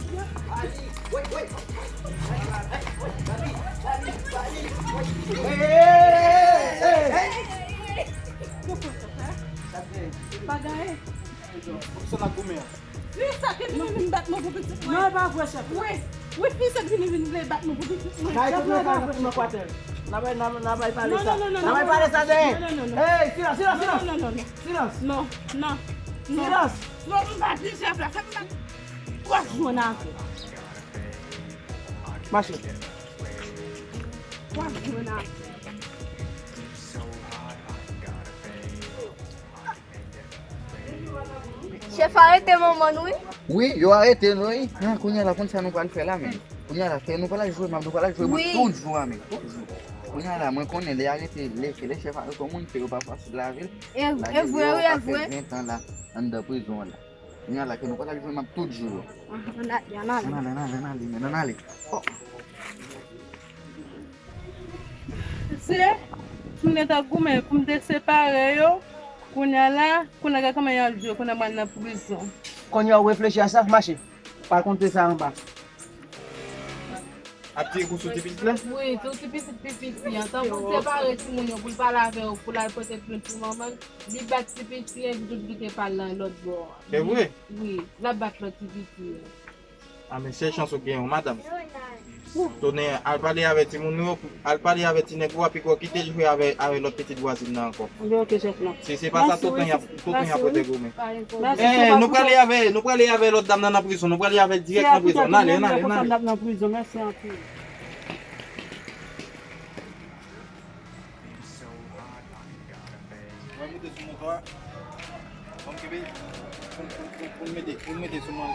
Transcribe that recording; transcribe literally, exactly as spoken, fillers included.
Hey, hey, hey, hey, hey. Bagay. Sa n ap goumen an? Fi sa ki vin vin bat mwen pou pitit mwen. Non, e pa vre, chèf. Wi, wi, fi sa ki vin vin vle bat mwen pou pitit mwen. Chèf, non, e pa vre, chèf. N ap, n ap, n ap pale sa. Non, non, non, non. N ap pale sa dèyè. Non, non, non, non. Hey, silans, silans, silans. Non, non, non, non. Silans. Non, non, non. Silans. Non, m pa di chèf la, fè m bat. Twa jou an avan. Mache. Twa jou an avan. Chèf arete manman nou, wi. Wi, yo arete nou, wi. Ah, kounye a la, konn sa nou pral fè la, men. Kounye a la, fè nou pral al jwe map, nou pral al jwe map. Wi. Tout jou a, men. Tout jou. Kounye a la, mwen konnen lè arete, lè, lè chèf arete yon moun, ke yo pa fasil lavi l. E, e vre, wi, e vre. Ven tan la, anndan prizon an la. Kounye a la, ke nou pral al jwe map tout jou yo. Ah, ann ale, ann ale. Ann ale, ann ale, ann ale, men, ann ale. Oh. Se, si m gentan goumen pou m te separe yo, kounye a la, kounye a gade kòman y ap jwe, kounye a m al nan prizon. Kounye a w reflechi a sa, mache. Pa konte sa anba. Ap tire kou sou ti pitit la? Wi, sou ti pitit pi piti an. Tan pou l separe timoun yo, pou l pale avè yo, pou l al pote plent pou manman l, li bat ti piti an, epi tout kite pa l nan lòt bò an. Se vre? Wi, l ap bat lòt ti piti an. A, men sèl chans ou gen yon madanm. Tonè, al pale avè timoun yo, al pale avè ti nèg ou a, piga w kite l jwe avè, avè lòt pitit vwazin nan ankò. Ebyen, oke, chèf, non. Si se pa sa, tout tan y ap, tout tan y ap rete goumen. Mèsi, chèf. Eh, nou prale avè, nou prale avè lòt dam nan nan prizon, nou prale avè l dirèk nan prizon. N ale, n ale, n ale. Nan prizon, mèsi anpil. Mwen moute sou moto a. Ban m kenbe. Pou, pou, pou, pou l mete, pou l mete sou mwen.